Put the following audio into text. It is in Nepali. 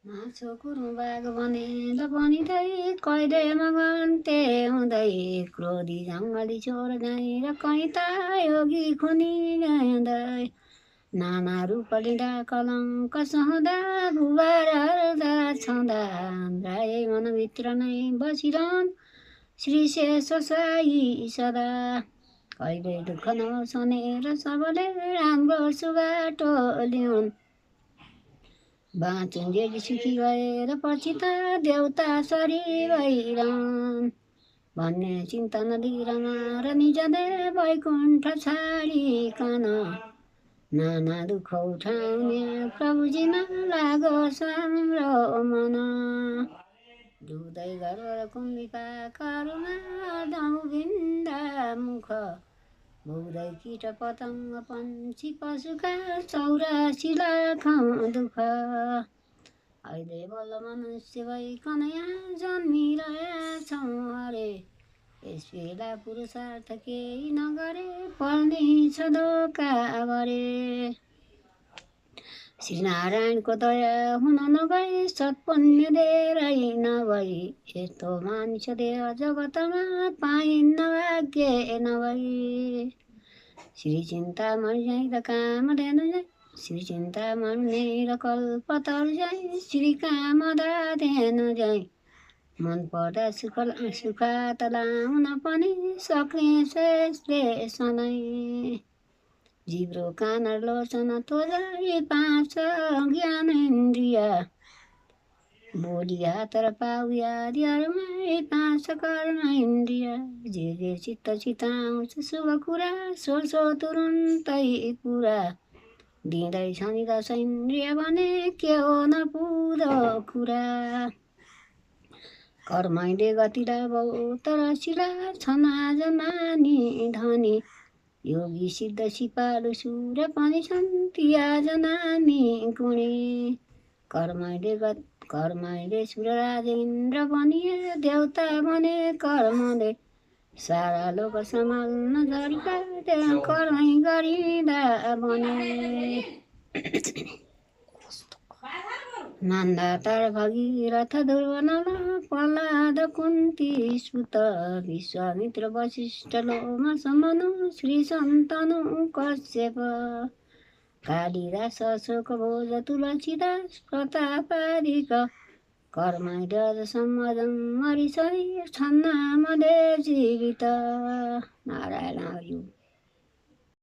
माछो कुरुबाग बनेर बनिँदै कहिले मगन्ते हुँदै क्रोधी जङ्गली चोर झैँ र कैता योगी खुनी गाउँदै नाना रूप लिँदा कलङ्क सहँदा गुबार हल्दा छँदा राय मनभित्र नै बसिरहन् श्री शेष साई सदा कहिले दुःख नसनेर सबले राम्रो सुबाटो ल्याउन् बाँचुन्जेल सुखी भएर पछि त देउता सरी भइरहन् भन्ने चिन्ता नलिरहन र निजले वैकुण्ठ छाडिकन नाना दुःख उठाउने प्रभुजीमा लागोस् हाम्रो मन डुब्दै गरेर कुम्भिका करुणा दाउ बिन्दा मुख भोग्दै कीट पतङ्ग पन्छी पशुका 84 लाख दुःख अहिले बल्ल मनुष्य भइकन यहाँ जन्मिरहेछौँ अरे यस बेला पुरुषार्थ केही नगरे पर्नेछ धोका भरे श्रीनारायणको दया हुन नगई सत्पुण्य धेरै नभई यस्तो मानिस देह जगतमा पाइन्न भाग्य नभई श्री चिन्तामणि झैँ र कामधेनु झैँ श्री चिन्तामणि र कल्पतरु झैँ श्री कामधेनु झैँ मन पर्दा सुख त लाउन पनि सक्ने शेषले सधैँ जिब्रो कान लोचन तोजाई पाँच ज्ञान इन्द्रिय बोली हात र पाउ आदिहरूमै पाँच कर्म इन्द्रिय जे चित्त चिताउँछ शुभ कुरा सो तुरुन्तै पुरा दिँदैछ नि दश इन्द्रिय भने के हो न पुरो कुरा कर्मैले गतिला बहुत रसिला छन् आज मानी धनी योगी सिद्ध सिपालु सुर पनि छन् ती आज नामी गुणी कर्मैले सुर राजेन्द्र बनिए देउता बने कर्मले सारा लोक सम्हाल्न झरिका कर्मै गरिँदा बने नन्दातार भगीरथ ध्रुवनल प्रह्लाद कुन्ती सुत विश्वामित्र वशिष्ठ लोम समनु श्री सन्तनु कश्यप कालिदास अशोक भोज तुलसीदास प्रतापादिक कर्मैले सम्मदन मरिसरी छन् नामले जीवित नारायण हरि।